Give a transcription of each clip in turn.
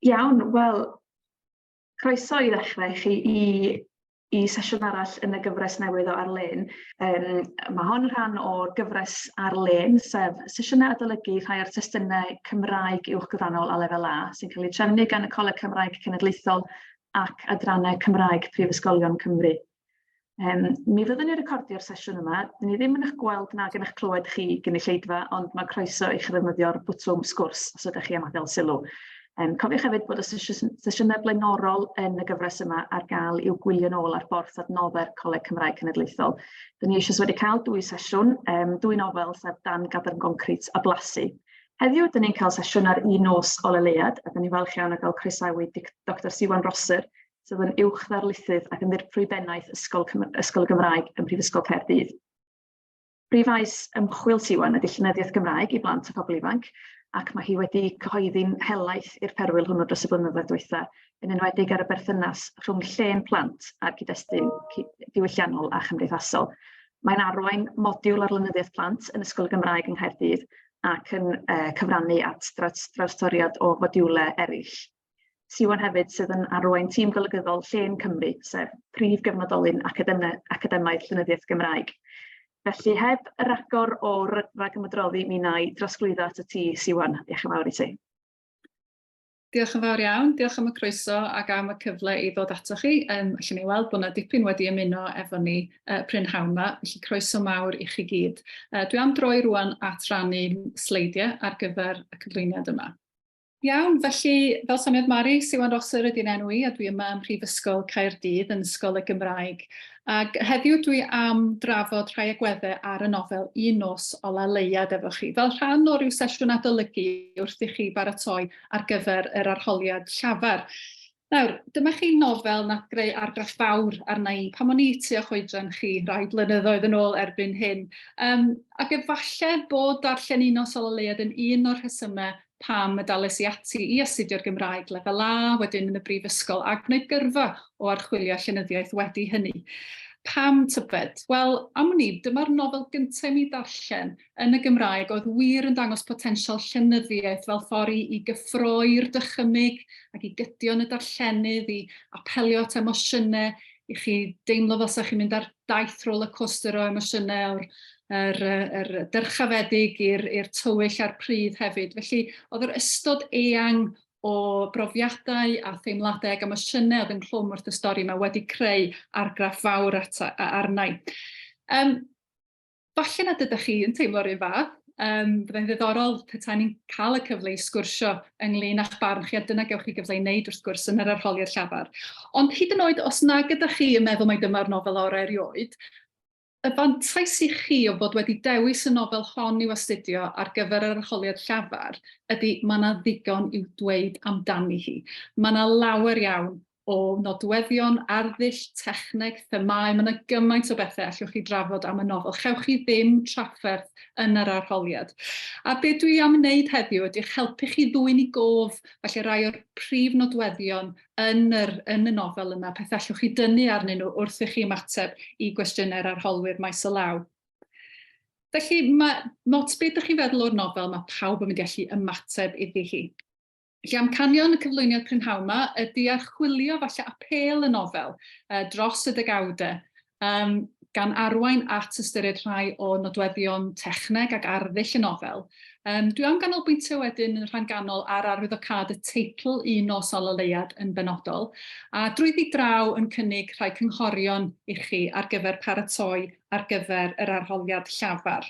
Iawn, wel, croeso i ddechrau i chi i i sesiwn arall yn y gyfres newydd o Ar-lein. Yym, ma' hon yn rhan o'r gyfres Ar-lein, sef sesiynau adolygu rhai o'r testunau Cymraeg uwchgyfrannol a lefel A, sy'n cael eu trefnu gan y Coleg Cymraeg Cenedlaethol ac adrannau Cymraeg Prifysgolion Cymru. Yym, mi fyddwn ni'n recordio'r sesiwn yma. Dyn ni ddim yn eich gweld nag yn eich clywed chi gynulleidfa, ond mae croeso i chi ddefnyddio'r bwtwm sgwrs os ydych chi am adael sylw. Um, cofiwch hefyd bod y sesiynau blaenorol yn y gyfres yma ar gael i'w gwylio'n ôl ar borth adnoddau'r Coleg Cymraeg Cenedlaethol. Dyn ni eisoes wedi cael dwy sesiwn, um, dwy nofel, sef Dan Gadarn Goncrit a Blasu. Heddiw, dyn ni'n cael sesiwn ar Un Nos Ola Leuad, a dyn ni'n falch iawn o gael croesawu Dr Siwan Rosser, sydd yn uwch ddarlithydd ac yn ddirprwy bennaeth Ysgol, Ysgol y Gymraeg ym Mhrifysgol Caerdydd. Prif faes ymchwil Siwan ydy llenyddiaeth Gymraeg i blant a phobl ifanc, ac mae hi wedi cyhoeddi'n helaeth i'r perwyl hwnnw dros y blynyddoedd diwetha, yn enwedig ar y berthynas rhwng llên plant a'r cyd-destun diwylliannol a chymdeithasol. Mae'n arwain modiwl ar lenyddiaeth plant yn Ysgol y Gymraeg yng Nghaerdydd ac yn uh, cyfrannu at drawstoriad o fodiwlau eraill. Siwan hefyd sydd yn arwain tîm golygyddol Llên Cymru, sef prif gyfnodolyn academaidd llenyddiaeth Gymraeg. Felly heb ragor o ragymydroddi, mi wna i drosglwyddo at y ti, Siwan. Diolch yn fawr i ti. Diolch yn fawr iawn, diolch am y croeso ac am y cyfle i ddod atoch chi. Um, allwn ni weld bod yna dipyn wedi ymuno efo ni uh, prynhawn yma, felly croeso mawr i chi gyd. Uh, dwi am droi rwan at rannu sleidiau ar gyfer y cyflwyniad yma. Iawn, felly, fel soniodd Mari, Siwan Rosser ydy'n enw i, a dwi yma ym Mhrifysgol Caerdydd yn Ysgol y Gymraeg. Ac heddiw dwi am drafod rhai agweddau ar y nofel Un Nos Ola Leuad efo chi, fel rhan o ryw sesiwn adolygu wrth i chi baratoi ar gyfer yr arholiad llafar. Nawr, dyma chi nofel nath greu argraff fawr arna i pan o'n i tua'ch oedran chi rai blynyddoedd yn ôl erbyn hyn. Um, ac efallai bod darllen Un Nos Ola Leuad yn un o'r rhesymau pam y dales i ati i astudio'r Gymraeg lefel A wedyn yn y brifysgol a gwneud gyrfa o archwilio llenyddiaeth wedi hynny. Pam tybed? Wel, am wn i, dyma'r nofel gyntaf i mi ddarllen yn y Gymraeg oedd wir yn dangos potensial llenyddiaeth fel ffordd i, i gyffroi'r dychymyg ac i gydio yn y darllenydd, i apelio at emosiynau, i chi deimlo fel sa chi'n mynd ar daith roller coaster o emosiynau o'r yr, yr dyrchafedig i'r tywyll a'r pridd hefyd. Felly oedd yr ystod eang o brofiadau a theimladau ac emosiynau oedd ynghlwm wrth y stori yma wedi creu argraff fawr ata, arna i. Um, Falle nad ydych chi yn teimlo'r un fath. Um, byddai'n ddiddorol petai ni'n cael y cyfle i sgwrsio ynglyn â'ch barn chi, a dyna gewch chi gyfle i wneud wrth gwrs yn yr arholiad llafar. Ond hyd yn oed os nag ydych chi yn meddwl mai dyma'r nofel orau erioed, y fantais i chi o fod wedi dewis y nofel hon i'w astudio ar gyfer yr arholiad llafar ydy mae yna ddigon i'w dweud amdani hi. Mae yna lawer iawn o nodweddion, arddull, techneg, themâu, mae yna gymaint o bethau allwch chi drafod am y nofel. Chewch chi ddim trafferth yn yr arholiad. A be dwi am wneud heddiw ydy eich helpu chi ddwyn i gof falle rai o'r prif nodweddion yn, yr, yn y nofel yma, pethau allwch chi dynnu arnyn nhw wrth i chi ymateb i gwestiynau'r arholwyr maes o law. Felly, mae, mots beth ydych chi'n feddwl o'r nofel, mae pawb yn mynd i allu ymateb iddi hi. Felly amcanion y cyflwyniad prynhawn 'ma ydy archwilio falle apêl y nofel uh, dros y degawdau, um, gan arwain at ystyried rhai o nodweddion techneg ac arddull y nofel. Um, dwi am ganolbwyntio wedyn yn rhan ganol ar arwyddocâd y teitl Un Nos Ola Leuad yn benodol, a drwyddi draw yn cynnig rhai cynghorion i chi ar gyfer paratoi ar gyfer yr arholiad llafar.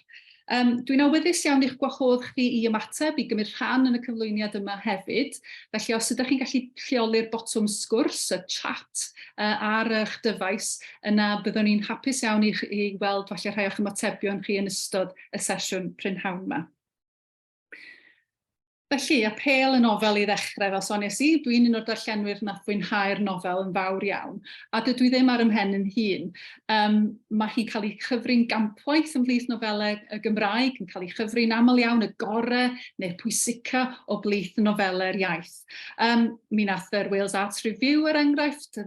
Um, dwi'n awyddus iawn i'ch gwahodd chi i ymateb, i gymryd rhan yn y cyflwyniad yma hefyd. Felly os ydych chi'n gallu lleoli'r botwm sgwrs, y chat, uh, ar eich dyfais, yna byddwn ni'n hapus iawn i, i weld falle rhai o'ch ymatebion chi yn ystod y sesiwn prynhawn yma. Felly, apêl y nofel i ddechrau, fel soniais i, dwi'n un o'r darllenwyr nath fwynhau'r nofel yn fawr iawn, a dydw i ddim ar 'y mhen yn hun. Um, mae hi'n cael ei chyfri'n gampwaith ymhlith nofelau y Gymraeg, yn cael ei chyfri'n aml iawn y gore neu'r pwysica o blith nofelau'r iaith. Um, mi nath yr Wales Arts Review, er enghraifft,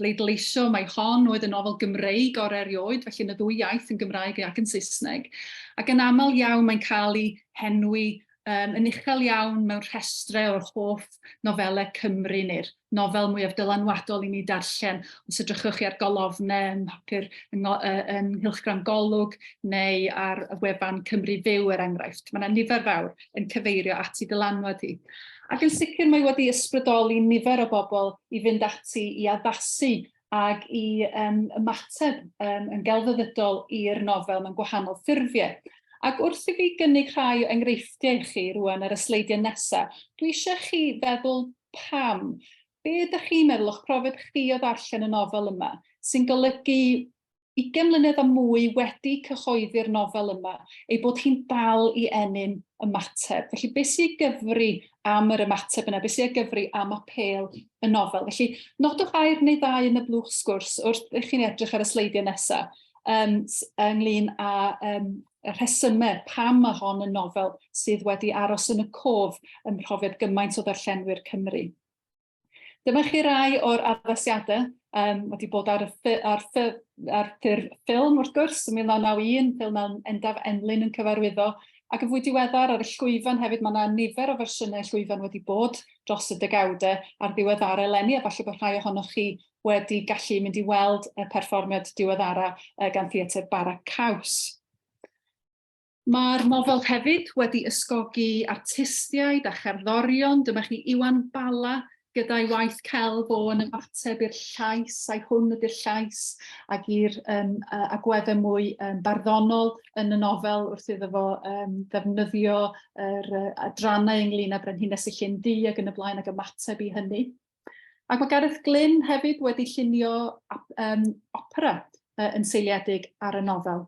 bleidleisio mai hon oedd y nofel Gymreig orau erioed, felly yn y ddwy iaith, yn Gymraeg ac yn Saesneg. Ac yn aml iawn mae'n cael ei henwi yn uchel iawn mewn rhestrau o'r hoff nofelau Cymru neu'r nofel mwyaf dylanwadol i ni darllen. Os edrychwch chi ar golofnau ym mhapur yng, yng Nghylchgrawn Golwg neu ar y wefan Cymru Fyw er enghraifft, mae yna nifer fawr yn cyfeirio at ei dylanwad hi. Ac yn sicr mae wedi ysbrydoli nifer o bobl i fynd ati i addasu ac i um, ymateb um, yn gelfyddydol i'r nofel mewn gwahanol ffurfiau. Ac wrth i fi gynnig rhai o enghreifftiau i chi rwan ar y sleidiau nesaf, dwi eisiau chi feddwl pam. Be ydych chi'n meddwl o'ch profiad chi o ddarllen y nofel yma, sy'n golygu 20 mlynedd a mwy wedi cyhoeddi'r nofel yma, ei bod hi'n dal i ennyn ymateb. Felly, beth sy'n ei gyfri am yr ymateb yna? Beth sy'n ei gyfri am apêl y nofel? Felly, nodwch air neu ddau yn y blwch sgwrs wrth i chi'n edrych ar y sleidiau nesaf ynglyn â y rhesymau pam mae hon yn nofel sydd wedi aros yn y cof ym mhrofiad gymaint o ddarllenwyr Cymru. Dyma chi rai o'r addasiadau wedi bod ar, y ar, ar ffurf ffilm wrth gwrs, yn 1991, ffilm Endaf Enlyn yn cyfarwyddo, ac yn fwy diweddar ar y llwyfan hefyd, mae yna nifer o fersiynau llwyfan wedi bod dros y degawdau ar ddiweddar eleni, a falle bod rhai ohonoch chi wedi gallu mynd i weld y perfformiad diweddara gan Theatr Bara Caws. Mae'r nofel hefyd wedi ysgogi artistiaid a cherddorion. Dyma chi Iwan Bala gyda'i waith celf o yn ymateb i'r llais, ai hwn ydy'r llais, ac i'r um, agweddau mwy um, barddonol yn y nofel wrth iddo fo um, ddefnyddio yr uh, adrannau ynglyn â Brenhines y Llyn Du ac yn y blaen ac ymateb i hynny. Ac mae Gareth Glyn hefyd wedi llunio um, opera uh, yn seiliedig ar y nofel.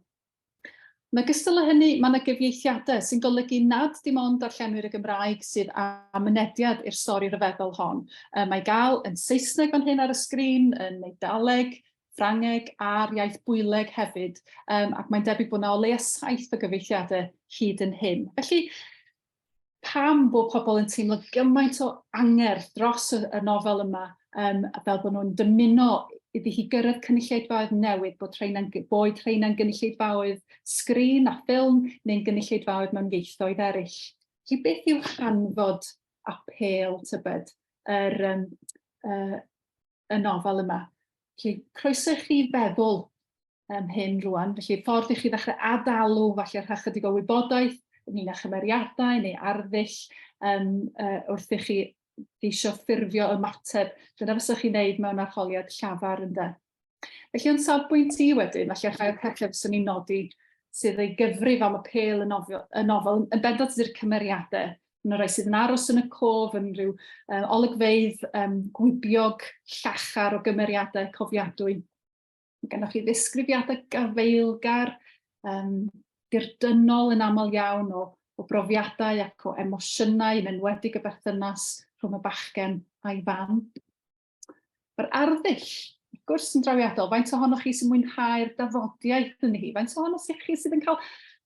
Yn ogystal â hynny, mae yna gyfieithiadau sy'n golygu nad dim ond darllenwyr y Gymraeg sydd â mynediad i'r stori ryfeddol hon. Mae gael yn Saesneg fan hyn ar y sgrin, yn Eidaleg, Ffrangeg a'r iaith Bwyleg hefyd, ac mae'n debyg bod yna o leia saith o gyfieithiadau hyd yn hyn. Felly, pam bod pobl yn teimlo gymaint o angerdd dros y, y nofel yma, fel bod nhw'n dymuno iddi hi gyrraedd cynulleidfaoedd newydd, bod rheina'n, boed rheina'n gynulleidfaoedd sgrin a ffilm neu'n gynulleidfaoedd mewn ieithoedd eraill. Felly beth yw hanfod apêl, tybed, yr, um, y nofel yma? Felly, croeso i chi feddwl am hyn rwan. Felly, ffordd i chi ddechrau adalw falle rhai chydig o wybodaeth ynglyn â chymeriadau neu arddull wrth i chi geisio ffurfio ymateb. Dyna fysa chi'n neud mewn arholiad llafar ynde. Felly o'n safbwynt i wedyn, falle rhai o'r pethau fyswn i'n nodi sydd ei gyfrif am apêl y nofel, y nofel yn bendant ydy'r cymeriadau. Yna rhai sydd yn aros yn y cof, yn rhyw olygfeydd gwibiog, llachar o gymeriadau cofiadwy. Mae gennych chi ddisgrifiadau gafaelgar, dirdynnol yn aml iawn o, o brofiadau ac o emosiynau, yn enwedig y berthynas rhwng y bachgen a'i fam. Mae'r arddull, wrth gwrs, yn drawiadol. Faint ohonoch chi sy'n mwynhau'r dafodiaeth yn hi? Faint ohonoch chi sydd yn cael,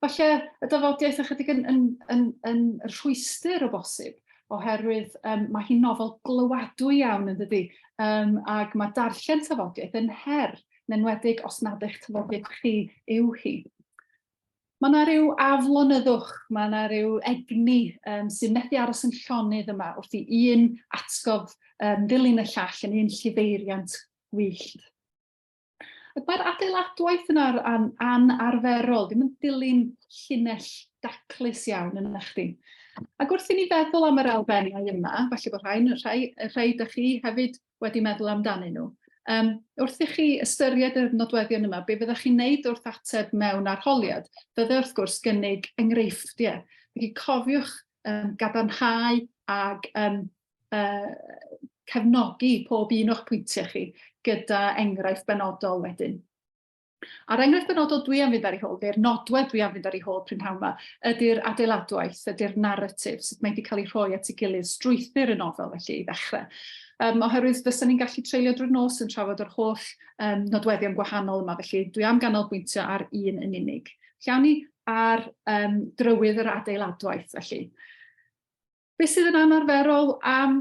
falle, y dafodiaeth ychydig yn, yn, yn, yn rhwystr o bosib, oherwydd mae hi'n nofel glywadwy iawn yn dydy, ac mae darllen tafodiaeth yn her, yn enwedig os nad eich tafodiaeth chi yw hi. Mae yna rhyw aflonyddwch, mae yna rhyw egni sy'n methu aros yn llonydd yma wrth i un atgof ddilyn y llall yn un llifeiriant gwyllt. Ac mae'r adeiladwaith yna an, anarferol, ddim yn dilyn llinell daclus iawn yna chdi. Ac wrth i ni feddwl am yr elfennau yma, falle bod rhai, rhai, rhai da chi hefyd wedi meddwl amdanyn nhw. Wrth i chi ystyried y nodweddion yma, be fyddech chi'n neud wrth ateb mewn arholiad, fydde wrth gwrs gynnig enghreifftiau. Felly cofiwch gadarnhau ag cefnogi pob un o'ch pwyntiau chi gyda enghraifft benodol wedyn. A'r enghraifft benodol dwi am fynd ar ei hôl, neu'r nodwedd dwi am fynd ar ei hôl prynhawn yma, ydy'r adeiladwaith, ydy'r narratif, sut mae wedi cael ei rhoi at ei gilydd, strwythur y nofel felly i ddechrau. Oherwydd fysa ni'n gallu treulio drwy'r nos yn trafod yr holl nodweddion gwahanol yma, felly dwi am ganolbwyntio ar un yn unig. Felly awn ni ar drywydd yr adeiladwaith felly. Beth sydd yn anarferol am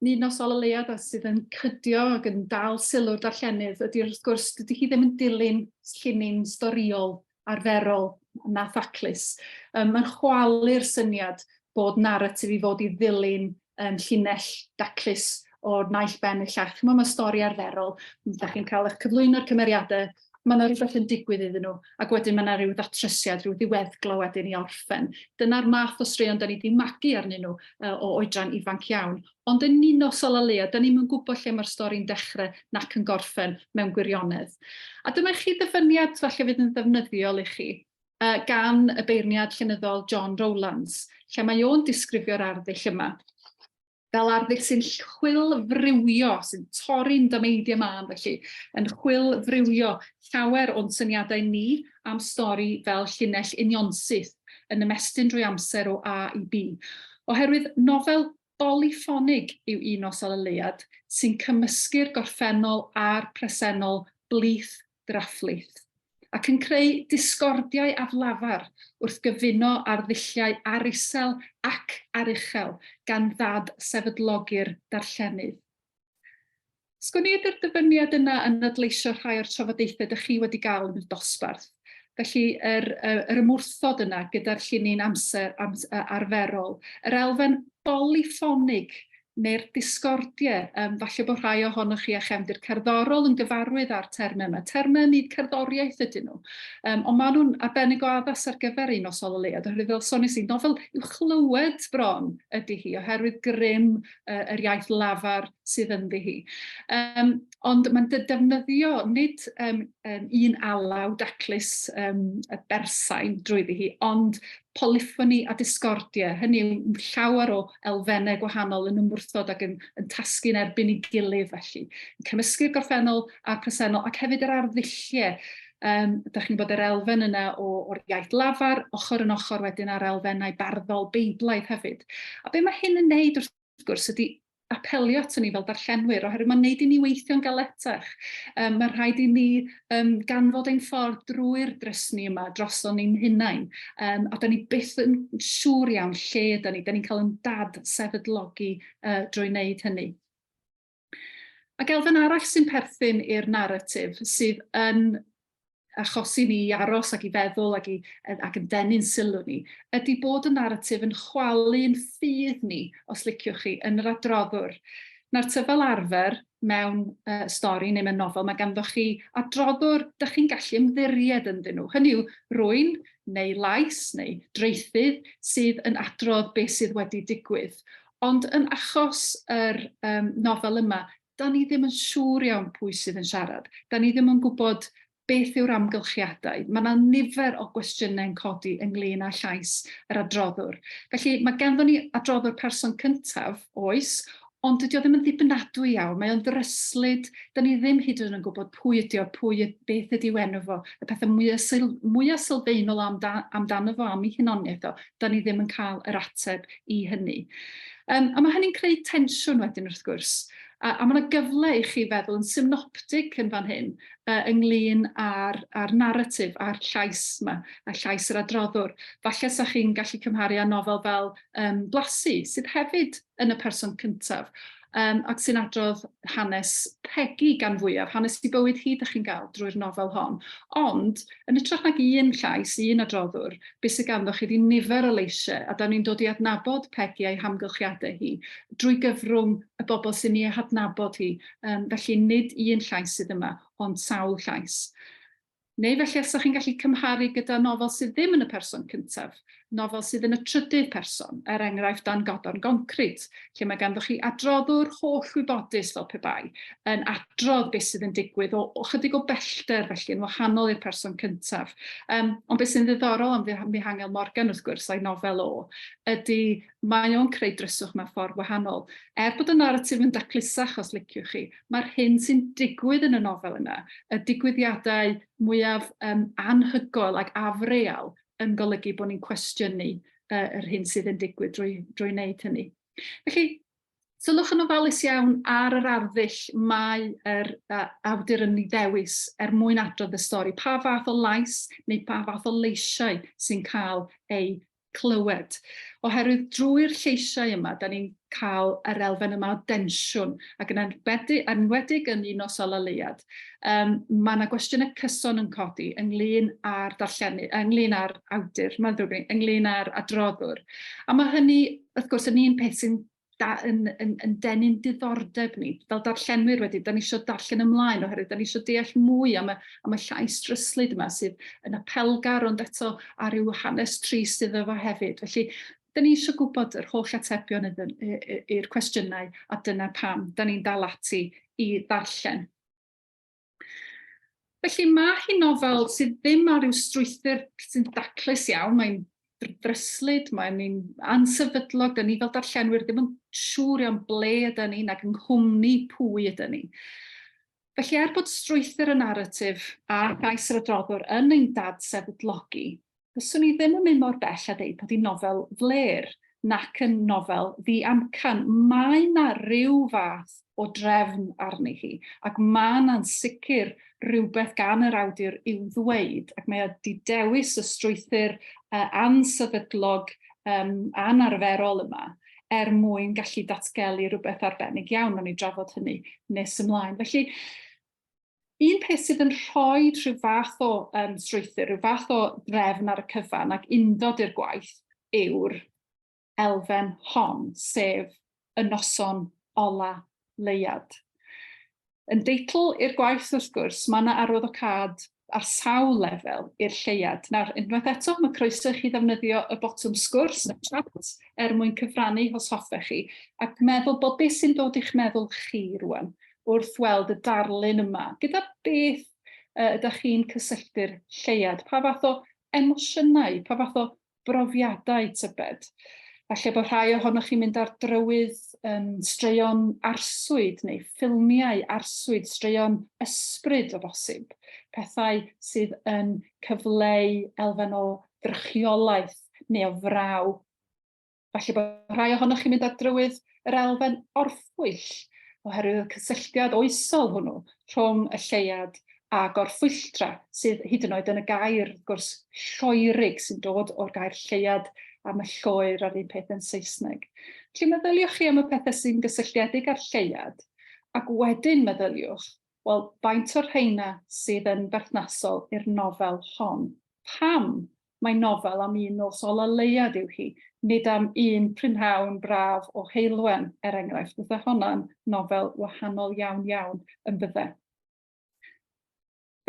Un Nos Ola Leuad a sydd yn cydio ac yn dal sylw'r darllenydd ydy wrth gwrs dydy hi ddim yn dilyn llinyn storïol arferol. na thaclus. Mae'n chwalu'r syniad bod naratif i fod i ddilyn llinell daclus o'r naill ben i'r llall. Chimod, mae stori arferol, da chi'n cael eich cyflwyno'r cymeriadau, mae yna rhywbeth yn digwydd iddyn nhw, ac wedyn mae yna rhyw ddatrysiad, rhyw ddiweddglo wedyn i orffen. Dyna'r math o straeon da ni wedi magu arnyn nhw o oedran ifanc iawn. Ond yn Un Nos Ola Leuad, da ni'm yn gwybod lle mae'r stori'n dechrau nac yn gorffen mewn gwirionedd. A dyma i chi ddyfyniad falle fydd yn ddefnyddiol i chi, gan y beirniad llenyddol John Rowlands, lle mae o'n disgrifio'r arddull yma fel arddull sy'n chwilfriwio, sy'n torri'n dameidiau mân felly, yn chwilfriwio llawer o'n syniadau ni am stori fel llinell unionsyth yn ymestyn drwy amser o A i B. Oherwydd nofel bolyffonig yw Un Nos Ola Leuad sy'n cymysgu'r gorffennol a'r presennol blith draphlith, ac yn creu disgordiau aflafar wrth gyfuno arddulliau arusel ac aruchel gan ddad-sefydlogi'r darllenydd. Sgwn i ydy'r dyfyniad yna yn adleisio rhai o'r trafodaethau dych chi wedi gael yn y dosbarth. Felly yr, yr ymwrthod yna gyda'r llinyn amser arferol, yr elfen bolyffonig neu'r disgordiau, falle bod rhai ohonoch chi â chefndir cerddorol yn gyfarwydd â'r termau yma. Termau ym myd cerddoriaeth ydyn nhw. Ond maen nhw'n arbennig o addas ar gyfer Un Nos Ola Leuad, oherwydd fel soniais i, nofel i'w chlywed bron ydy hi, oherwydd grym yr iaith lafar sydd ynddi hi. Ond mae'n defnyddio nid un alaw daclus y bersain drwyddi hi, ond polyffoni a disgordiau, hynny yw llawer o elfennau gwahanol yn ymwrthod ac yn tasgu'n erbyn ei gilydd felly. Yn cymysgu'r gorffennol a'r presennol ac hefyd yr arddulliau. Dach chi'n gwybod yr elfen yna o'r iaith lafar, ochr yn ochr wedyn â'r elfennau barddol Beiblaidd hefyd. A be mae hyn yn neud wrth gwrs ydy apelio aton ni fel darllenwyr, oherwydd mae'n neud i ni weithio'n galetach. Mae rhaid i ni ganfod ein ffordd drwy'r drysni yma droson ni'n hunain. A da ni byth yn siŵr iawn lle yda ni. Da ni'n cael yn dad sefydlogi drwy wneud hynny. Ac elfen arall sy'n perthyn i'r naratif sydd yn achosi ni i aros ac i feddwl ac, i, ac yn denu'n sylw ni, ydy bod y naratif yn chwalu'n ffydd ni, os liciwch chi, yn yr adroddwr. Nawr te fel arfer, mewn stori neu mewn nofel, mae ganddo chi adroddwr dych chi'n gallu ymddiried ynddyn nhw. Hynny yw, rwy'n neu lais neu draethydd sydd yn adrodd beth sydd wedi digwydd. Ond yn achos yr nofel yma, da ni ddim yn siŵr iawn pwy sydd yn siarad. Da ni ddim yn gwybod beth yw'r amgylchiadau. Mae yna nifer o gwestiynau'n codi ynglyn â llais yr adroddwr. Felly mae ganddo ni adroddwr person cyntaf, oes, ond dydy o ddim yn ddibynadwy iawn, mae o'n ddryslyd, da ni ddim hyd yn oed yn gwybod pwy ydy o, pwy, beth ydy enw fo, y pethau mwyaf, syl, mwyaf sylfaenol amdano fo, am ei hunaniaeth o, da ni ddim yn cael yr ateb i hynny. A mae hynny'n creu tensiwn wedyn wrth gwrs. A mae yna gyfle i chi feddwl yn synoptig yn fan hyn ynglyn â'r, â'r naratif a'r llais yma, a llais yr adroddwr. Falle sa chi'n gallu cymharu â nofel fel Blasu, sydd hefyd yn y person cyntaf, ac sy'n adrodd hanes Pegi gan fwyaf, hanes i bywyd hi dych chi'n gael drwy'r nofel hon. Ond, yn hytrach nag un llais, un adroddwr, be sydd ganddo chi ydy nifer o leisiau, a da ni'n dod i adnabod Pegi a'i hamgylchiadau hi drwy gyfrwng y bobl sy'n ei hadnabod hi. Felly nid un llais sydd yma, ond sawl llais. Neu felly os chi'n gallu cymharu gyda nofel sydd ddim yn y person cyntaf, nofel sydd yn y trydydd person, er enghraifft Dan Godorn Goncrit, lle mae ganddo chi adroddwr holl wybodus fel pe bai, yn adrodd beth sydd yn digwydd o chydig o bellter felly, yn wahanol i'r person cyntaf. Ond beth sy'n ddiddorol am Mihangel Morgan wrth gwrs, a'i nofel o, ydy mae o'n creu dryswch mewn ffordd wahanol. Er bod y naratif yn daclusach os liciwch chi, mae'r hyn sy'n digwydd yn y nofel yna, y digwyddiadau mwyaf anhygoel ac afreal yn golygu bod ni'n cwestiynu yr hyn sydd yn digwydd drwy wneud hynny. Felly, sylwch yn ofalus iawn ar yr arddull mae yr awdur yn ei ddewis er mwyn adrodd y stori. Pa fath o lais neu pa fath o leisiau sy'n cael eu clywed. Oherwydd drwy'r lleisiau yma, da ni'n cael yr elfen yma o densiwn, ac yn enwedig, enwedig yn Un Nos Ola Leuad, mae yna gwestiynau cyson yn codi ynglyn â'r darllennu, ynglyn â'r awdur, mae'n ddrwg gen i, ynglyn â'r adroddwr. A mae hynny, wrth gwrs, yn un peth sy'n da, yn, yn, yn denu'n diddordeb ni. Fel darllenwyr wedyn, da ni eisiau darllen ymlaen oherwydd da ni eisiau deall mwy am y, am y llais dryslyd yma sydd yn apelgar ond eto ar ryw hanes trist iddo fo hefyd. Felly, da ni eisiau gwybod yr holl atebion i'r cwestiynau a dyna pam da ni'n dal ati i ddarllen. Felly mae hi'n nofel sydd ddim ar ryw strwythur sy'n daclus iawn, mae'n ddryslyd, mae'n un ansefydlog, da ni fel darllenwyr ddim yn siŵr iawn ble ydy ni nac yng nghwmni pwy ydy ni. Felly er bod strwythur y naratif a llais yr adroddwr yn ein dadsefydlogi, Fyswn i ddim yn mynd mor bell a deud bod hi'n nofel flêr, nac yn nofel ddi-amcan. Mae 'na ryw fath o drefn arni hi, ac mae 'na'n sicr rywbeth gan yr awdur i'w ddweud, ac mae o 'di dewis y strwythur uh, ansefydlog, um, anarferol yma, er mwyn gallu datgelu rhywbeth arbennig iawn. Nawn ni drafod hynny nes ymlaen. Felly, Un peth sydd yn rhoi rhyw fath o um, strwythur, rhyw fath o drefn ar y cyfan ac undod i'r gwaith yw'r elfen hon, sef y noson ola leuad. Yn deitl i'r gwaith wrth gwrs, mae yna arwyddocâd ar sawl lefel i'r lleuad. Nawr, unwaith eto, mae croeso i chi ddefnyddio y botwm sgwrs, y chat, er mwyn cyfrannu os hoffech chi, ac meddwl bod beth sy'n dod i'ch meddwl chi rwan wrth weld y darlun yma, gyda beth uh, ydych chi'n cysylltu'r lleuad? Pa fath o emosiynau, pa fath o brofiadau tybed? Falle bod rhai ohonoch chi'n mynd ar drywydd um, straeon arswyd neu ffilmiau arswyd, straeon ysbryd o bosib. Pethau sydd yn cyfleu elfen o drychiolaeth neu o fraw. Falle bod rhai ohonoch chi'n mynd ar drywydd yr elfen orffwyll, oherwydd y cysylltiad oesol hwnnw rhwng y lleuad a gorffwylltra, sydd hyd yn oed yn y gair, wrth gwrs, lloerig, sy'n dod o'r gair lleuad am y lloer a'r un peth yn Saesneg. Felly meddyliwch chi am y pethau sy'n gysylltiedig â'r lleuad, ac wedyn meddyliwch, wel, faint o'r rheina sydd yn berthnasol i'r nofel hon? Pam Mae nofel am un nos ola leuad yw hi, nid am un prynhawn braf o heulwen, er enghraifft. Fydde honna'n nofel wahanol iawn iawn yn bydde.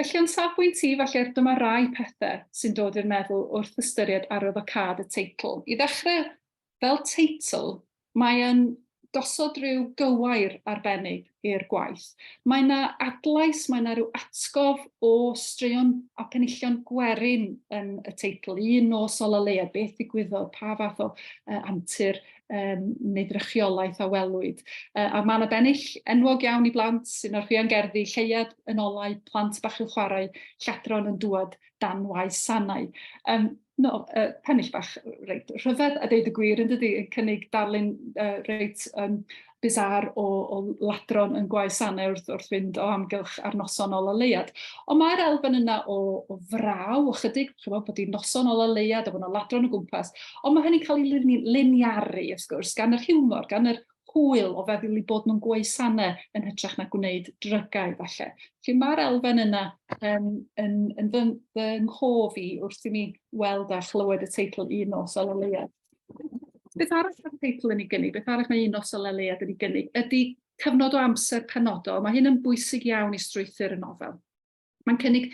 Felly o'n safbwynt i, falle dyma rai pethau sy'n dod i'r meddwl wrth ystyried arwyddocâd y teitl. I ddechrau, fel teitl, mae yn gosod rhyw gywair arbennig i'r gwaith. Mae yna adlais, mae yna rhyw atgof o straeon a penillion gwerin yn y teitl. Un nos ola leuad, beth ddigwyddodd, pa fath o uh, antur um, neu ddrychiolaeth a welwyd. Uh, a mae yna bennill enwog iawn i blant sy'n o'r rhiangerddi, lleuad yn olau, plant bach i'w chwarae, lladron yn dŵad dan wae sanau. Um, no, pennill bach reit rhyfedd a deud y gwir yn dydy, yn cynnig darlun reit bizar o, o ladron yn gwae sanau wrth, wrth fynd o amgylch ar noson ola leuad. Ond mae'r elfen yna o, o fraw ychydig, chymod, bod hi'n noson ola leuad a bod yna ladron o gwmpas, ond mae hynny'n cael ei liniaru, wrth gwrs, gan yr hiwmor, gan yr hwyl o feddwl eu bod nhw'n gweu sanau yn hytrach na gwneud drygau falle. Felly mae'r elfen yna um, yn, yn fy, fy nghof i wrth i mi weld a chlywed y teitl Un Nos Ola Leuad. Beth arall mae'r teitl yn ei gynnig, beth arall mae Un Nos Ola Leuad yn ei gynnig, ydy cyfnod o amser penodol. Mae hyn yn bwysig iawn i strwythur y nofel. Mae'n cynnig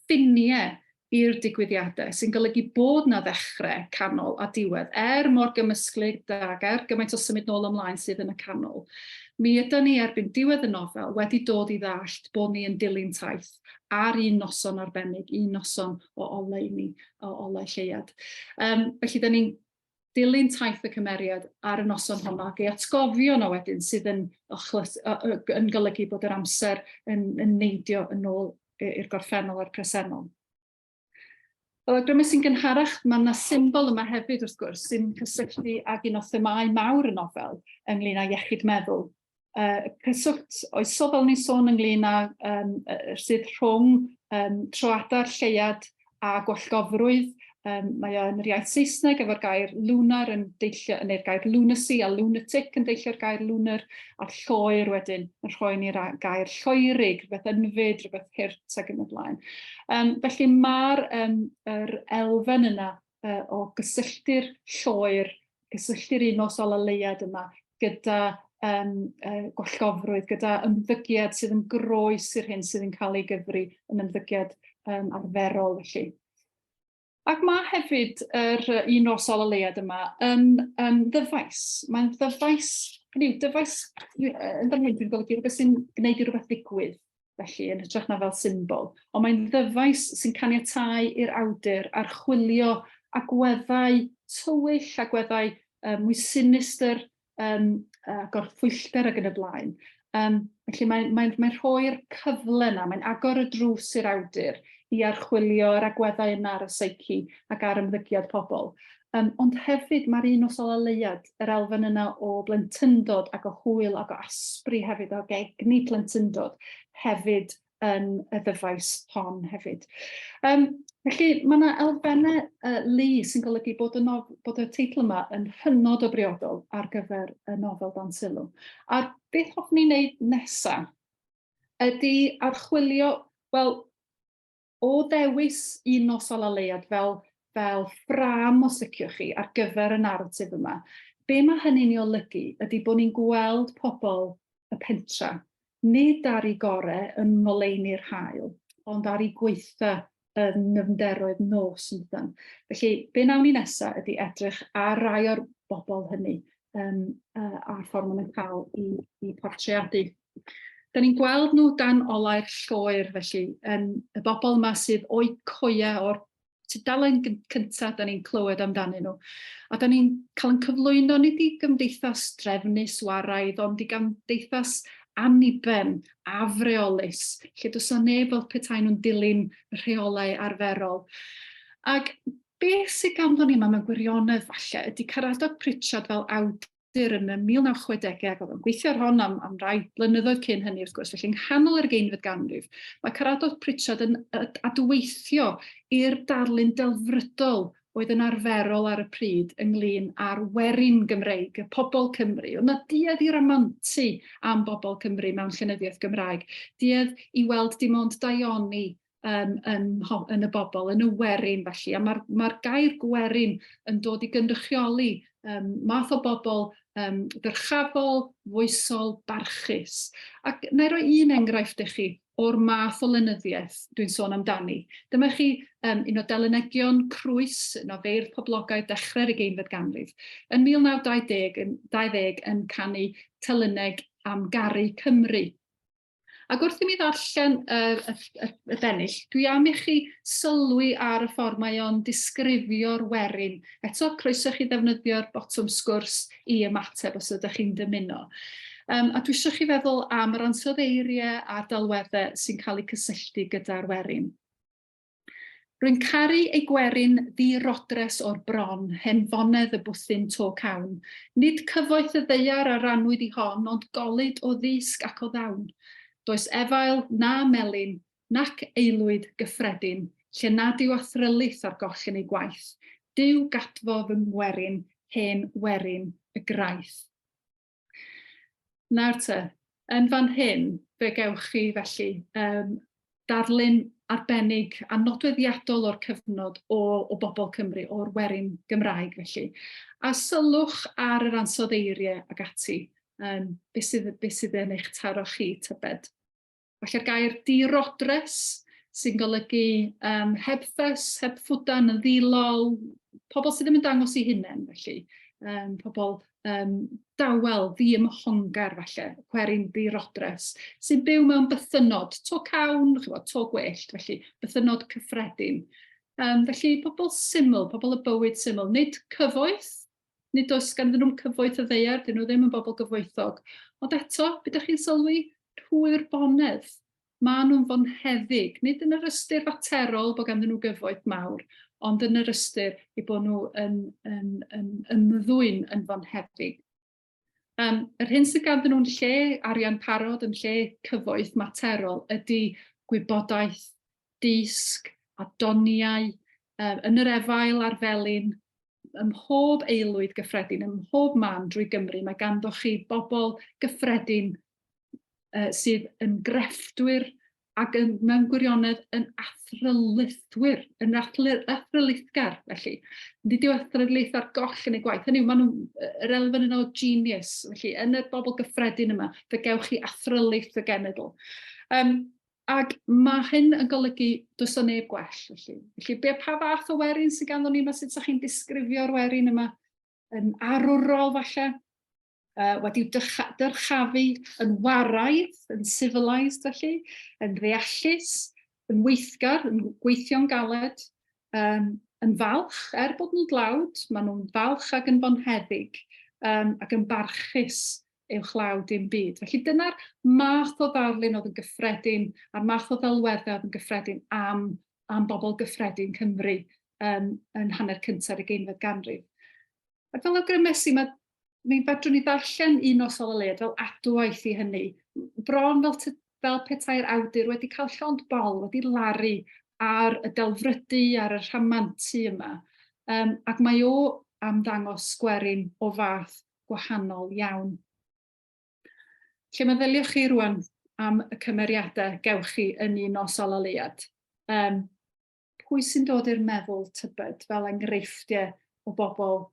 ffiniau i'r digwyddiadau, sy'n golygu bod 'na ddechrau, canol a diwedd. Er mor gymysglyd ac er gymaint o symud nôl ymlaen sydd yn y canol, mi ydan ni erbyn diwedd y nofel wedi dod i ddallt bod ni yn dilyn taith ar un noson arbennig, un noson o oleuni, o olau lleuad. Um, felly, da ni'n dilyn taith y cymeriad ar y noson honno ac ei atgofion o wedyn sydd yn, ochlys, yn golygu bod yr amser yn, yn neidio yn ôl i'r gorffennol a'r presennol. Fel awgrymus sy'n gynharach, mae yna symbol yma hefyd wrth gwrs sy'n cysylltu ag un o themâu mawr y nofel ynglyn â iechyd meddwl. Uh, cyswllt oesol fel ni'n sôn ynglyn â um, sydd rhwng um, troadau'r lleuad a gwallgofrwydd. Mae o yn yr iaith Saesneg efo'r gair lunar yn deillio, neu'r gair lunacy a lunatic yn deillio'r gair lunar, a'r lloer wedyn yn rhoi ni'r gair lloerig, rhywbeth ynfyd, rhywbeth hurt ac yn y blaen. Felly mae'r yr elfen yna o gysylltu'r lloer, gysylltu'r un nos ola leuad yma gyda gwallgofrwydd, gyda ymddygiad sydd yn groes i'r hyn sydd yn cael ei gyfri yn ymddygiad arferol felly. Ac mae hefyd yr un nos ola leuad yma yn ddyfais. Mae'n ddyfais, hynny yw, dyfais, yn fan hyn dwi'n golygu rhywbeth sy'n gwneud i rhywbeth ddigwydd, felly, yn hytrach na fel symbol. Ond mae'n ddyfais sy'n caniatáu i'r awdur archwilio agweddau tywyll, agweddau mwy sinistr, gorffwyllder ac yn y blaen. Felly mae'n mae, mae rhoi'r cyfle yna, mae'n agor y drws i'r awdur i archwilio yr agweddau yna ar y psyche ac ar ymddygiad pobl. Ond hefyd mae'r un nos ola leuad, yr elfen yna o blentyndod ac o hwyl ac o asbri hefyd, o egni plentyndod hefyd yn y ddyfais hon hefyd. Felly mae yna elfennau lu sy'n golygu bod y, nof bod y teitl yma yn hynod o briodol ar gyfer y nofel dan sylw. A'r beth hoffwn i wneud nesaf ydy archwilio, wel, o ddewis Un Nos Ola Leuad fel, fel ffrâm, os liciwch chi, ar gyfer y naratif yma, be mae hynny'n ei olygu ydy bod ni'n gweld pobl y pentra, nid ar eu gore yn ngoleuni'r haul, ond ar eu gwaetha yn nyfnderoedd nos, yn dydan. Felly, be nawn ni nesa ydy edrych ar rai o'r bobl hynny a'r ffordd maen nhw'n cael eu portreadu. Da ni'n gweld nhw dan olau'r lloer, felly, yn y bobl yma sydd o'u coia o'r tudalen cyntaf da ni'n clywed amdanyn nhw. A da ni'n cael yn cyflwyno nid i gymdeithas drefnus waraidd, ond i gymdeithas anniben, afreolus, lle does 'na neb fel petai nhw'n dilyn y rheolau arferol. Ac beth sydd ganddo ni yma mewn gwirionedd falle ydy Caradog Pritchard fel awdur yn y 1960au, ac oedd o'n gweithio ar hon am rai blynyddoedd cyn hynny wrth gwrs, felly yng nghanol yr ugeinfed ganrif, mae Caradog Pritchard yn adweithio i'r darlun delfrydol oedd yn arferol ar y pryd ynglyn â'r werin Gymreig, y pobl Cymru. Oedd 'na duedd i ramantu am bobl Cymru mewn llenyddiaeth Gymraeg, duedd i weld dim ond daioni yn y bobl, yn y werin felly. A mae'r gair gwerin yn dod i gynrychioli math o bobl ddyrchafol, foesol, barchus. Ac wna i roi un enghraifft i chi o'r math o lenyddiaeth dwi'n sôn amdani. Dyma chi un o delynegion Crwys, un o feirdd poblogaidd dechrau'r ugeinfed ganrif, yn 1920 yn, 20 yn canu telyneg am garu Cymru. Ac wrth i mi ddarllen y bennill, dwi am i chi sylwi ar y ffordd mae o'n disgrifio'r werin. Eto, croeso chi ddefnyddio'r botwm sgwrs i ymateb os ydych chi'n dymuno. A dwi eisiau chi feddwl am yr ansoddeiriau a'r delweddau sy'n cael eu cysylltu gyda'r werin. Rwy'n caru ei gwerin ddi-rodres o'r bron, hen fonedd y bwthyn to cawn. Nid cyfoeth y ddaear a rannwyd i hon, ond golud o ddysg ac o ddawn. Does efail na melin, nac aelwyd gyffredin, lle nad yw athrylith ar goll yn ei gwaith. Duw gadfo fy ngwerin, hen werin y graith. Nawr te, yn fan hyn, fe gewch chi felly darlun arbennig a nodweddiadol o'r cyfnod o bobl Cymru, o'r werin Gymraeg felly. A sylwch ar yr ansoddeiriau ac ati, beth sydd, beth sydd yn eich taro chi, tybed? Falle'r gair dirodres, sy'n golygu heb ffys, heb ffwdan, yn ddilol, pobl sydd ddim yn dangos eu hunain, felly. Pobl dawel, ddiymhongar falle, gwerin ddirodres, sy'n byw mewn bythynnod, to cawn, chibod, to gwellt, felly, bythynnod cyffredin. Felly, pobl syml, pobl y bywyd syml, nid cyfoeth, Nid oes ganddyn nhw'm cyfoeth y ddaear, 'dyn nhw ddim yn bobl gyfoethog. Ond eto, be dach chi'n sylwi? Rhwy'r bonedd. Maen nhw'n fonheddig, nid yn yr ystyr faterol bod ganddyn nhw gyfoeth mawr, ond yn yr ystyr eu bod nhw yn, yn, yn ymddwyn yn fonheddig. Yr hyn sydd ganddyn nhw'n lle arian parod, yn lle cyfoeth materol, ydy gwybodaeth, dysg a doniau, Yn yr efail a'r felin, ym mhob aelwyd gyffredin, ym mhob man drwy Gymru, mae ganddoch chi bobl gyffredin sydd yn grefftwyr ac yn, mewn gwirionedd yn athrylithwyr, yn athrylithgar, felly. Nid yw athrylith ar goll yn ei gwaith. Hynny yw, maen nhw, yr elfen yna o genius, felly yn y bobl gyffredin yma, fe gewch chi athrylith y genedl. Ac mae hyn yn golygu does o neb gwell, felly. Felly, be, pa fath o werin sydd ganddo ni yma? Sut ydych chi'n disgrifio'r werin yma? Yn arwrol, falle? Wedi'w dyrchafu yn waraidd, yn civilised felly, yn ddeallus, yn weithgar, yn gweithio'n galed, yn falch, er bod nhw'n dlawd, maen nhw'n falch ac yn fonheddig ac yn barchus uwchlaw dim byd. Felly dyna'r math o ddarlun oedd yn gyffredin a'r math o ddelweddau oedd yn gyffredin am, am bobl gyffredin Cymru yn hanner cyntaf yr ugeinfed ganrif. Ac fel awgrymes i, mae, mi fedrwn ni ddarllen Un Nos Ola Leuad fel adwaith i hynny, bron fel, ty, fel petai'r awdur wedi cael llond bol, wedi laru ar y delfrydu, ar y rhamantu yma. Ac mae o am ddangos gwerin o fath gwahanol iawn. Lle meddyliwch chi rwan am y cymeriadau gewch chi yn Un Nos Ola Leuad? Pwy sy'n dod i'r meddwl, tybed, fel enghreifftiau o bobl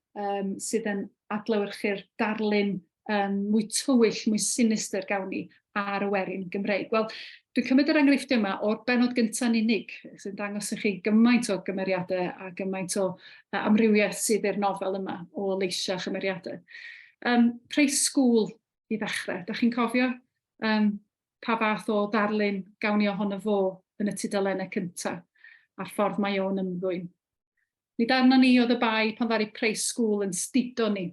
sydd yn adlewyrchu'r darlun mwy tywyll, mwy sinistr gawn ni ar y werin Gymreig? Wel, dwi'n cymryd yr enghreifftiau yma o'r bennod gyntaf yn unig, sy'n dangos i chi gymaint o gymeriadau a gymaint o amrywiaeth sydd i'r nofel yma o leisiau a chymeriadau. Preiss School i ddechrau. Da chi'n cofio pa fath o ddarlun gawn ni ohono fo yn y tudalennau cyntaf, a'r ffordd mae o'n ymddwyn? Nid arnon ni oedd y bai pan ddaru Preiss School yn stido ni.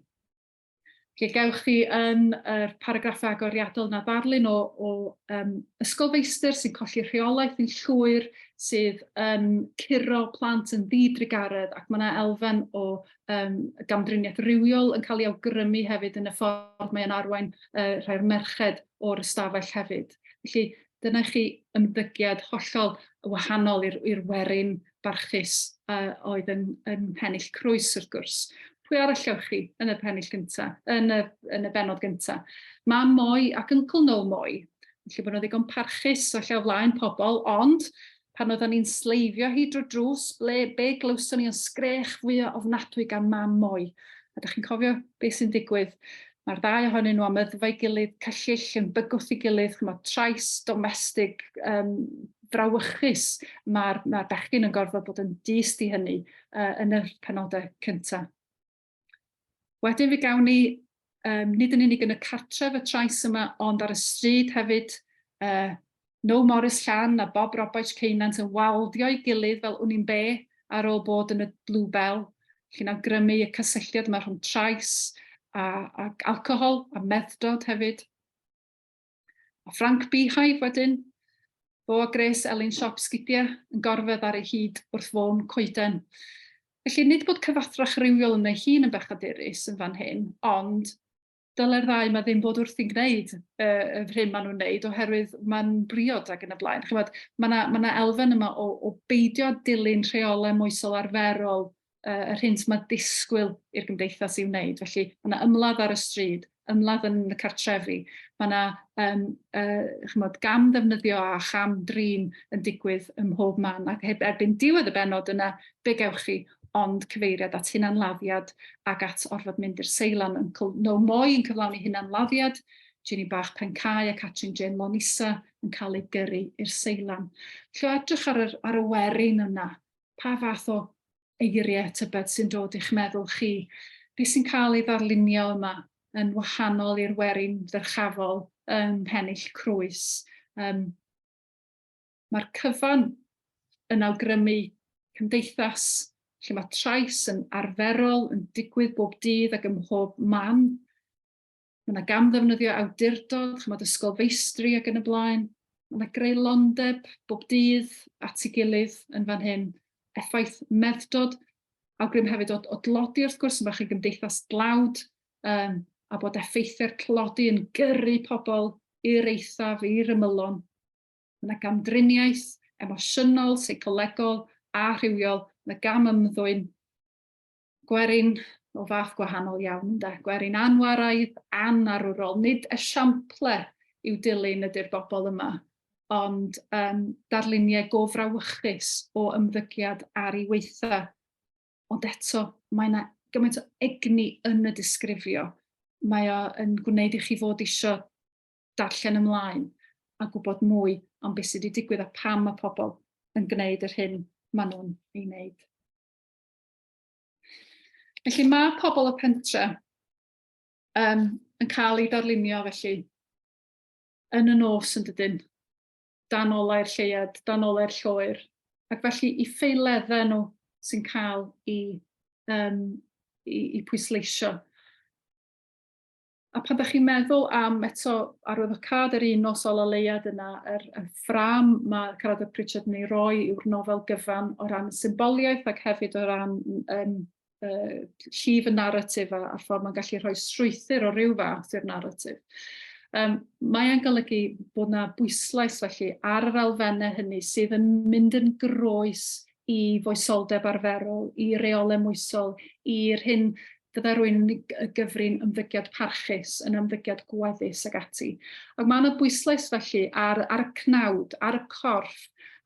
Lle gewch chi yn yr paragraffau agoriadol yna ddarlun o, o um, ysgolfeistr sy'n colli rheolaeth yn llwyr, sydd yn curo plant yn ddidrugaredd, ac mae yna elfen o um, gamdriniaeth rywiol yn cael ei awgrymu hefyd yn y ffordd mae'n arwain rhai o'r merched o'r ystafell hefyd. Felly dyna chi ymddygiad hollol wahanol i'r werin barchus oedd yn, yn pennill Crwys wrth gwrs. Pwy arall gewch chi yn y pennill gyntaf, yn y, yn y bennod gyntaf? Mam Moi ac Uncle No Moi. Felly bod nhw'n ddigon parchus falle o flaen pobl, ond pan oedden ni'n sleifio hi drwy'r drws, ble, be glywson ni yn sgrech fwyaf ofnadwy gan Mam Moi. A ydych chi'n cofio beth sy'n digwydd? Mae'r ddau ohonyn nhw am yddfau gilydd, cyllyll yn bygwth ei gilydd, chymod, trais domestig frawychus. Mae'r mae bechgyn yn gorfod bod yn dyst i hynny yn y penodau cyntaf. Wedyn fe gawn ni, nid yn unig yn y cartref y trais yma, ond ar y stryd hefyd, No Morris Llan a Bob Robaich Ceunant yn waldio'i gilydd fel wn i'n be ar ôl bod yn y Blue Bell, felly'n awgrymu y cysylltiad yma rhwng trais a, ac alcohol a meddwdod hefyd. A Frank Beehive wedyn, fo a Grace Elin Siop Sgidiau yn gorfedd ar ei hyd wrth fôn coeden. Felly nid bod cyfathrach rywiol yn ei hun yn bechadurus yn fan hyn, ond dylai'r ddau yma ddim bod wrthi'n gwneud yr hyn maen nhw'n wneud oherwydd mae'n briod ac yn y blaen. Chymod, mae yna ma 'na elfen yma o, o beidio dilyn rheolau moesol arferol yr hyn sy'n mae disgwyl i'r gymdeithas i'w wneud. Felly mae yna ymladd ar y stryd, ymladd yn y cartrefi, mae yna chymod, gam ddefnyddio a cham drin yn digwydd ym mhob man. Ac heb erbyn diwedd y bennod yna, be gewch chi ond cyfeiriad at hunanladdiad ac at orfod mynd i'r seilan. Uncle No Moi yn cyflawni hunanladdiad, Ginny Bach Pencae a Catrin Jane Lonisa yn cael eu gyrru i'r seilan. Felly o edrych ar, yr, ar y werin yna, pa fath o eiriau tybed sy'n dod i'ch meddwl chi? Be sy'n cael ei ddarlunio yma yn wahanol i'r werin ddyrchafol ym Mhennill Crwys? Mae'r cyfan yn awgrymu cymdeithas lle mae trais yn arferol, yn digwydd bob dydd ac ym mhob man. Mae yna gamddefnyddio awdurdod, chymod, ysgolfeistri ac yn y blaen. Mae yna greulondeb bob dydd at ei gilydd yn fan hyn. Effaith meddwdod, awgrym hefyd o, o dlodi wrth gwrs, mae chi'n gymdeithas dlawd, a bod effeithiau'r tlodi yn gyrru pobl i'r eithaf, i'r ymylon. Mae yna gamdriniaeth emosiynol, seicolegol a rhywiol Mae gam ymddwyn, gwerin o fath gwahanol iawn, ynde? Gwerin anwaraidd, anarwrol, nid esiample i'w dilyn ydy'r bobl yma, ond um, darluniau go frawychus o ymddygiad ar ei weitha. Ond eto, mae yna gymaint o egni yn y disgrifio. Mae o yn gwneud i chi fod isio darllen ymlaen a gwybod mwy am beth sydd wedi digwydd a pam mae pobl yn gwneud yr hyn maen nhw'n ei wneud. Felly mae pobl y pentre um, yn cael eu darlunio felly yn y nos yn dydyn, dan olau'r lleuad, dan olau'r lloer, ac felly i ffeileddau nhw sy'n cael eu, um, i, i pwysleisio. A pan dach chi'n meddwl am eto arwyddocâd yr un nos ola leuad yna, yr, y ffrâm mae Caradog Pritchard yn ei roi yw'r nofel gyfan o ran symboliaeth ac hefyd o ran um, uh, llif y naratif a, a'r ffordd mae'n gallu rhoi strwythur o ryw fath i'r naratif. Um, mae e'n golygu bod yna bwyslais felly ar yr elfennau hynny sydd yn mynd yn groes i foesoldeb arferol, i reolau moesol, i'r hyn fyddai rwy'n yn gyfrin ymddygiad parchus, yn ymddygiad gweddus ac ati. Ac mae yna bwyslais felly ar, ar y cnawd, ar y corff,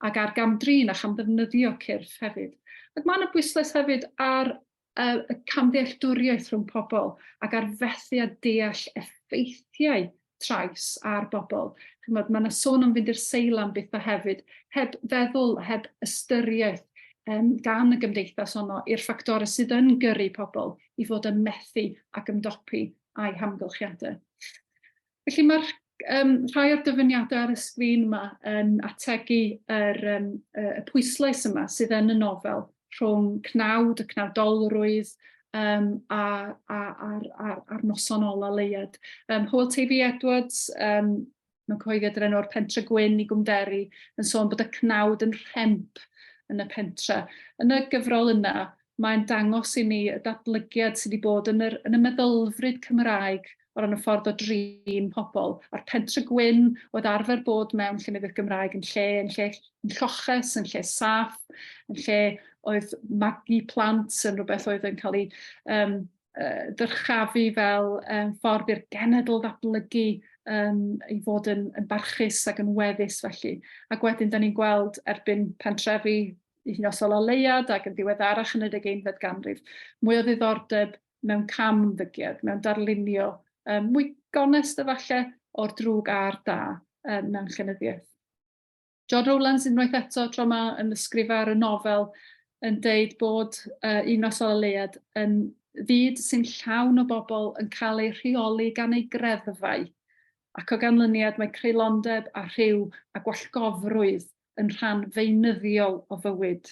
ac ar gamdrin a chamddefnyddio cyrff hefyd. Ac mae yna bwyslais hefyd ar y, y camddealltwriaeth rhwng pobl ac ar fethu a deall effeithiau trais ar bobl. Chimod, mae yna sôn am fynd i'r seilam bethau hefyd, heb feddwl, heb ystyriaeth um, gan y gymdeithas honno i'r ffactorau sydd yn gyrru pobl i fod yn methu ac ymdopi â'i hamgylchiadau. Felly mae'r um, rhai o'r dyfyniadau ar y sgrin yma yn ategu yr, um, y pwyslais yma sydd yn y nofel rhwng cnawd, y cnawdolrwydd, um, a, a, a'r, ar, ar noson ola leiad. Um, Hywel Teifi Edwards, um, mewn cyhoeddiad yr enw'r Pentre Gwyn i Gwmderi, yn sôn bod y cnawd yn rhemp yn y pentre. Yn y gyfrol yna, mae'n dangos i ni y datblygiad sydd wedi bod yn, yr, yn y meddylfryd Cymraeg o ran y ffordd o drin pobl. A'r Pentre Gwyn oedd arfer bod mewn llenyddiaeth Gymraeg yn lle, yn lle yn lloches, yn lle saff, yn lle oedd magu plant yn rhywbeth oedd yn cael ei um, uh, ddyrchafu fel um, ffordd i'r genedl ddatblygu um, i fod yn, yn barchus ac yn weddus felly. Ac wedyn, da ni'n gweld erbyn pentrefi un os ola leiad ac yn ddiweddarach yn yr ugeinfed ganrif, mwy o ddiddordeb mewn cam-ymddygiad, mewn darlunio um, mwy gonest efallai o'r drwg a'r da um, mewn llenyddiaeth. John Rowlands unwaith eto tro yma yn ysgrifau ar y nofel yn deud bod uh, Un Nos Ola Leuad yn fyd sy'n llawn o bobl yn cael eu rheoli gan eu greddfau ac o ganlyniad mae creulondeb a rhyw a gwallgofrwydd yn rhan feunyddiol o fywyd,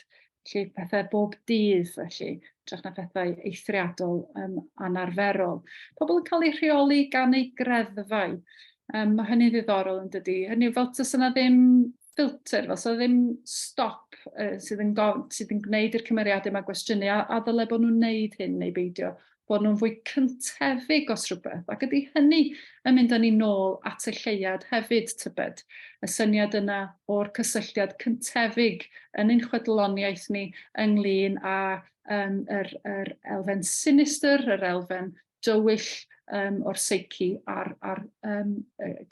felly pethau bob dydd felly, hytrach na phethau eithriadol um, anarferol. Pobl yn cael eu rheoli gan eu greddfau. Um, mae hynny'n ddiddorol yn dydy. Hynny yw fel tas yna ddim ffilter, fel sa ddim stop uh, sydd, yn sydd yn gwneud i'r cymeriadau yma gwestiynu a, a ddyle bod nhw'n wneud hyn neu beidio bod nhw'n fwy cyntefig os rhywbeth, ac ydy hynny yn mynd â ni nôl at y lleuad hefyd, tybed? Y syniad yna o'r cysylltiad cyntefig yn ein chwedloniaeth ni ynglyn â um, yr, yr elfen sinistr, yr elfen dywyll um, o'r seici a'r, ar um,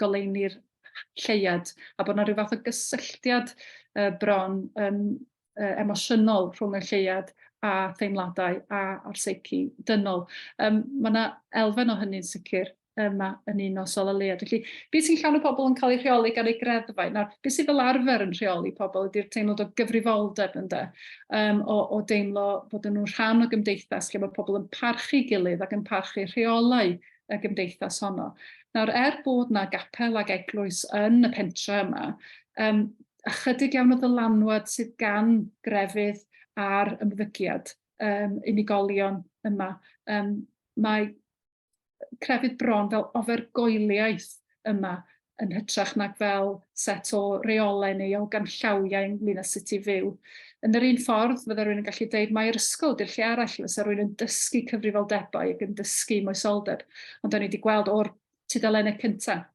goleuni'r lleuad, a bod yna rhyw fath o gysylltiad uh, bron um, uh, emosiynol rhwng y lleuad a theimladau a, a'r seici dynol. Um, mae yna elfen o hynny'n sicr yma yn un o Sol a Leuad. Felly, beth sy'n llawn o pobl yn cael eu rheoli gan eu greddfau? Nawr, beth sydd fel arfer yn rheoli pobl ydy'r teimlad o gyfrifoldeb ynde? Um, o, o deimlo bod nhw'n rhan o gymdeithas lle mae pobl yn parchu gilydd ac yn parchu rheolau y gymdeithas honno. Nawr, er bod na gapel ag eglwys yn y pentre yma, um, ychydig iawn o ddylanwad sydd gan grefydd ar ymddygiad um, unigolion yma. Um, mae crefydd bron fel ofergoeliaeth yma yn hytrach nag fel set o reolau neu o ganllawiau ynglyn â sut i fyw. Yn yr un ffordd, fydda rhywun yn gallu deud mai'r ysgol ydy'r lle arall fysa rhywun yn dysgu cyfrifoldebau ac yn dysgu moesoldeb. Ond da ni wedi gweld o'r tudalennau cyntaf.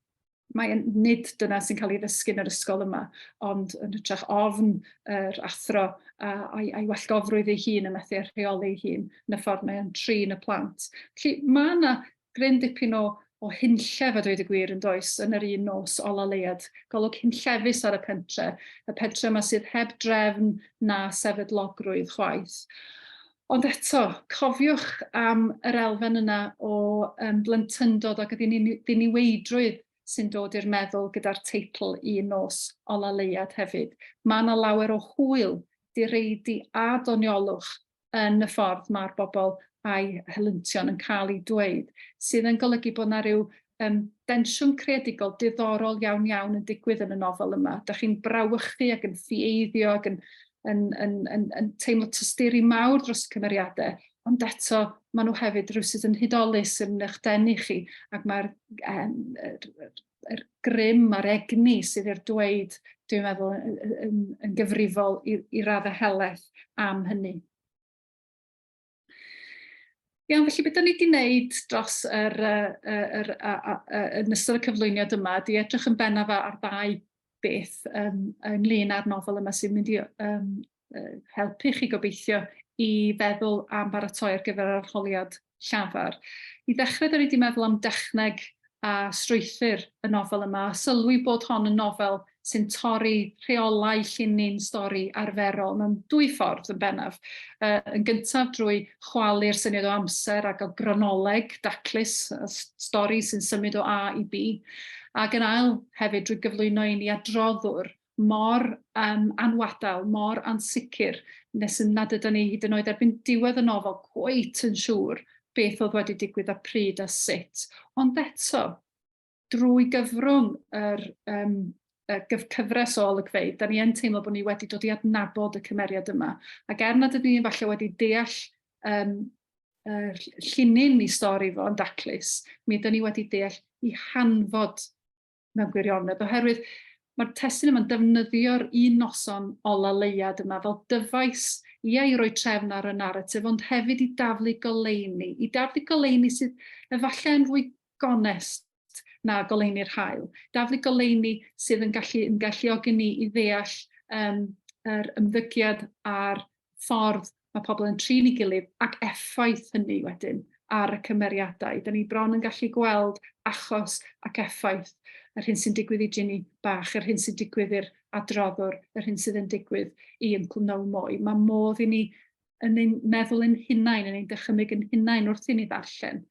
Mae yn, nid dyna sy'n cael ei ddysgu yn yr ysgol yma, ond yn hytrach ofn yr athro a'i wallgofrwydd ei hun yn methu â rheoli ei hun yn y ffordd mae o'n trin y plant. Felly mae yna gryn dipyn o hunllef a dweud y gwir yn does yn yr un nos ola leuad. Golwg hunllefus ar y pentre, y pentre yma sydd heb drefn na sefydlogrwydd chwaith. Ond eto, cofiwch am yr elfen yna o blentyndod ac y ddiniweidrwydd sy'n dod i'r meddwl gyda'r teitl Un Nos Ola Leuad hefyd. Mae yna lawer o hwyl, direidi a doniolwch yn y ffordd mae'r bobl a'i helyntion yn cael eu dweud, sydd yn golygu bod yna rhyw densiwn creadigol diddorol iawn iawn yn digwydd yn y nofel yma. Da chi'n brawychu ac yn ffieiddio ac yn teimlo tosturi mawr dros y cymeriadau, ond eto maen nhw hefyd rhywsut yn hudolus yn eich denu chi, ac mae'r yr grym a'r egni sydd i'r dweud, dwi'n meddwl, yn gyfrifol i raddau helaeth am hynny. Iawn, felly beth da ni wedi wneud dros yr, yr, yn ystod y cyflwyniad yma ydy edrych yn bennaf ar ddau beth ynglyn â'r nofel yma sy'n mynd i helpu chi gobeithio i feddwl am baratoi ar gyfer yr arholiad llafar. I ddechrau, da ni wedi meddwl am dechneg a strwythur y nofel yma, a sylwi bod hon yn nofel sy'n torri rheolau llinyn stori arferol mewn dwy ffordd yn bennaf. Yn gyntaf drwy chwalu'r syniad o amser ac o gronoleg daclus, stori sy'n symud o A i B, ac yn ail hefyd drwy gyflwyno i ni adroddwr mor anwadal, mor ansicr, nes nad ydyn ni hyd yn oed erbyn diwedd y nofel cweit yn siŵr beth oedd wedi digwydd a pryd a sut. Ond eto, drwy gyfrwng yr cyfres o olygfeydd, da ni yn teimlo bod ni wedi dod i adnabod y cymeriad yma. Ac er nad ydyn ni falle wedi deall llinyn i stori fo yn daclus, mi ydyn ni wedi deall i hanfod mewn gwirionedd, oherwydd mae'r testun yma'n defnyddio'r un noson ola leuad yma fel dyfais, ia, i roi trefn ar y naratif, ond hefyd i daflu goleuni, i daflu goleuni sydd efallai yn fwy gonest na goleuni'r haul. Daflu goleuni sydd yn gallu yn galluogi ni i ddeall yr ymddygiad a'r ffordd mae pobl yn trin ei gilydd ac effaith hynny wedyn ar y cymeriadau. Da ni bron yn gallu gweld achos ac effaith yr hyn sy'n digwydd i Ginny bach, yr hyn sy'n digwydd i'r adroddwr, yr hyn sydd yn digwydd i Uncle No Moi. Mae modd i ni yn ein meddwl ein hunain, yn ein dychymyg ein hunain wrth i ni ddarllen,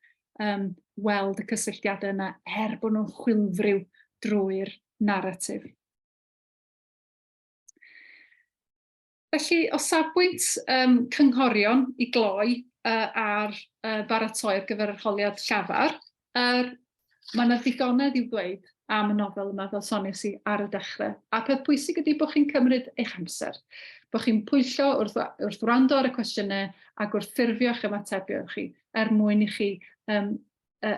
weld y cysylltiadau yna er bod nhw'n chwilfriw drwy'r naratif. Felly, o safbwynt cynghorion i gloi ar baratoi ar gyfer arholiad llafar, mae yna ddigonedd i'w ddweud am y nofel yma, fel soniais i ar y dechrau. A peth pwysig ydy bod chi'n cymryd eich amser, bod chi'n pwyllo wrth wrando ar y cwestiynau ac wrth ffurfio eich ymatebion chi, er mwyn i chi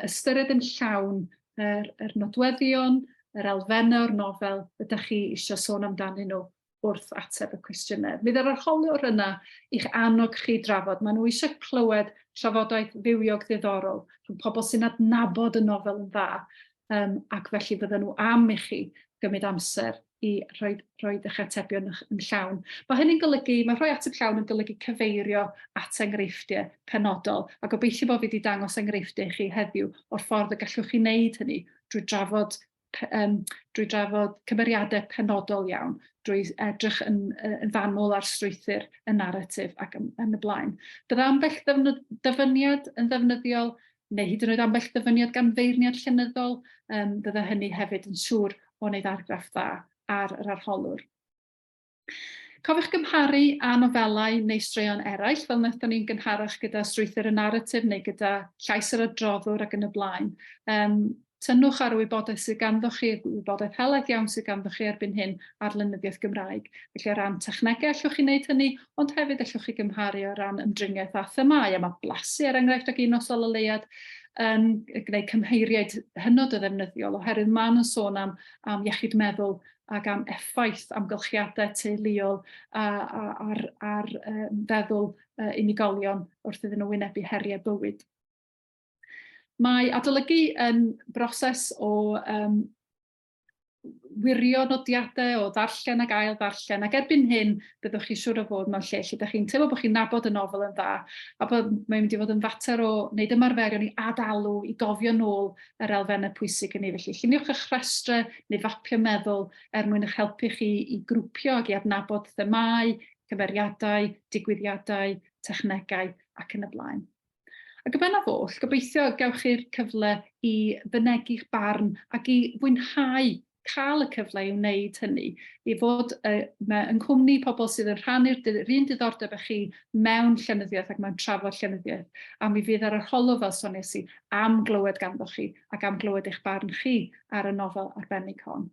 ystyried yn llawn yr nodweddion, yr elfennau o'r nofel ydych chi eisiau sôn amdanyn nhw wrth ateb y cwestiynau. Fydd yr arholiwr yna i'ch annog chi drafod. Maen nhw eisiau clywed trafodaeth fywiog ddiddorol rhwng pobl sy'n adnabod y nofel yn dda, ac felly fydden nhw am i chi gymryd amser i rhoi eich atebion yn llawn. Mae hynny'n golygu, mae rhoi ateb llawn yn golygu cyfeirio at enghreifftiau penodol, a gobeithio bod fi wedi dangos enghreifftiau i chi heddiw o'r ffordd y gallwch chi wneud hynny drwy drafod drwy drafod cymeriadau penodol iawn, drwy edrych yn fanwl ar strwythur y naratif ac yn y blaen. Bydde ambell ddyfyniad yn ddefnyddiol, neu hyd yn oed ambell ddyfyniad gan feirniad llenyddol, bydde hynny hefyd yn siŵr o wneud argraff dda ar yr arholwr. Cofiwch gymharu â nofelau neu straeon eraill, fel wnaethon ni'n gynharach gyda strwythur y naratif neu gyda llais yr adroddwr ac yn y blaen. Tynnwch ar y wybodaeth sydd ganddo chi, y wybodaeth helaeth iawn sydd ganddo chi erbyn hyn ar lenyddiaeth Gymraeg. Felly o ran technegau allwch chi wneud hynny, ond hefyd allwch chi gymharu o ran ymdriniaeth â themâu, a mae blasu er enghraifft ag Un Nos Ola Leuad yn gwneud cymheiriaid hynod o ddefnyddiol, oherwydd maen nhw'n sôn am iechyd meddwl ac am effaith amgylchiadau teuluol ar feddwl unigolion wrth iddyn nhw wynebu heriau bywyd. Mae adolygu yn broses o wirio nodiadau, o ddarllen ac ail ddarllen, ac erbyn hyn byddwch chi siŵr o fod mewn lle lle ydych chi'n teimlo bod chi'n nabod y nofel yn dda, a bod mae'n mynd i fod yn fater o wneud ymarferion i adalw, i gofio nôl yr elfennau pwysig hynny. Felly lluniwch eich rhestrau neu fapio meddwl er mwyn eich helpu chi i grwpio ac i adnabod themâu, cymeriadau, digwyddiadau, technegau ac yn y blaen. Ac yn bennaf oll, gobeithio gewch chi'r cyfle i fynegi'ch barn ac i fwynhau cael y cyfle i wneud hynny, i fod uh, yng nghwmni pobl sydd yn rhannu'r yr un diddordeb â chi mewn llenyddiaeth ac mewn trafod llenyddiaeth. A mi fydd ar yr holw, fel soniais i, am glywed ganddo chi ac am glywed eich barn chi ar y nofel arbennig hon.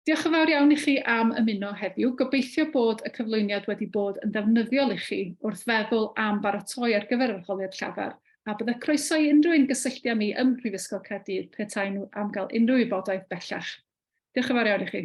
Diolch yn fawr iawn i chi am ymuno heddiw. Gobeithio bod y cyflwyniad wedi bod yn ddefnyddiol i chi wrth feddwl am baratoi ar gyfer yr arholiad llafar, a bydde croeso i unrhyw un gysylltu â mi ym Mhrifysgol Caerdydd petai nhw am gael unrhyw wybodaeth bellach. Diolch yn fawr iawn i chi.